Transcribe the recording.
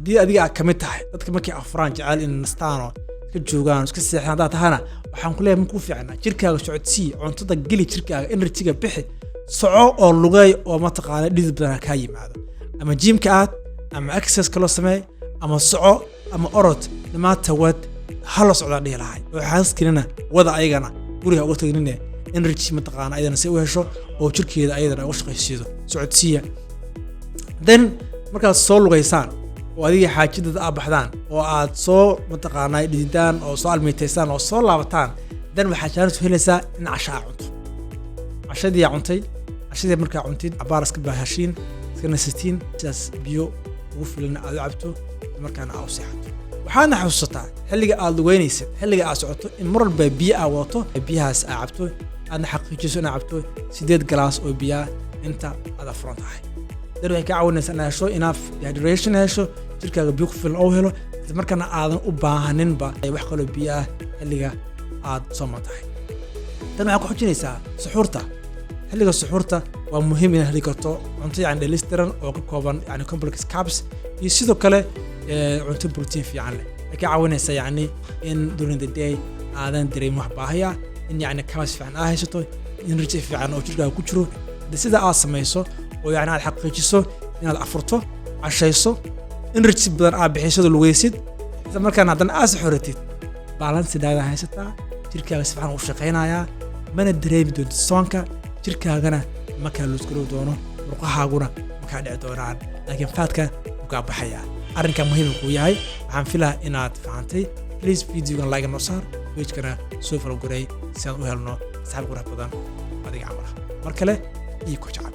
Haddii adiga aad kamid tahay dadka markay afuraan jecel in nastaano, iska joogaan, iska seexdaan haddaad tahana, waxaan ku leeyahay ma kuu fiicna. Jirkaaga socodsii, cuntada geli jirkaaga, energyga bixi, soco oo lugeey oo mataqaana dhidid badan kaa yimaado. Ama gymka aad, ama exercise kaloo samee, ama soco ama orod, dhamaata wad hala socdaa dhihi lahay. Oo xaaskeenana wada, ayagana guriga uga tagnine, energy mataqaana ayadana si u hesho oo jirkeeda ayadana uga shaqaysiido, socodsiiya. Then markaad soo lugaysaan oo adiga xaajidada aad baxdaan oo aad soo mataqaanaa dhididaan oo soo almiitaysaan oo soo laabataan, then waxaad chance u helaysaa in casho aa cunto. Cashadii aa cuntay, cashadii markaa cuntid, cabaar iska baahashiin, iska nasatiin, sidaas biyo ugu filan aad u cabto, markaana aad u seexato. Waxaadna xasuusataa xilliga aad lugeynaysid, xilliga aad socoto, in mar walba biyo aad wadato, biyahaas aad cabto, aadna xaqiijiso inaad cabto 8 galaas oo biyaa inta aad afuran tahay. Dan waxay kaa caawinaysaa inaad hesho enough dehydration, hesho jirkaaga biyo ku filan oo helo, isla markaana aadan u baahaninba wax kaloo biyo ah xilliga aad sooman tahay. Tan waxaa ku xujinaysaa suxuurta. Xilliga suxuurta waa muhiim inaad heli karto cunto yani dheelistiran oo ka kooban yani complex carbs iyo sidoo kale cunto protein fiican leh. Waxay ka caawinaysaa yani in during the day aadan dareemin wax baahiya, in yani carbs fiican aad haysato, energy fiican oo jirkaaga ku jiro. De sida aad samayso oo yani aad xaqiijiso inaad afurto, cashayso, energy badan aad bixiso, lugeysid, isla markaana haddana aad saxuratid, balanced diet haysataa, jirkaaga si fiican u shaqaynayaa, mana dareemi doontid soonka, jirkaagana ma kaa luusgarow doono, murqahaaguna ma kaa dhici doonaan, laakiin fatka wuu kaa baxayaa. Arrinkan muhiim kuu yahay, waxaan filaa inaad fahantay. Please videogan like noo saar, pagekana soo follow garee si aan u helno asxaab qurux badan adiga camal ah. Mar kale iyo ku jecel.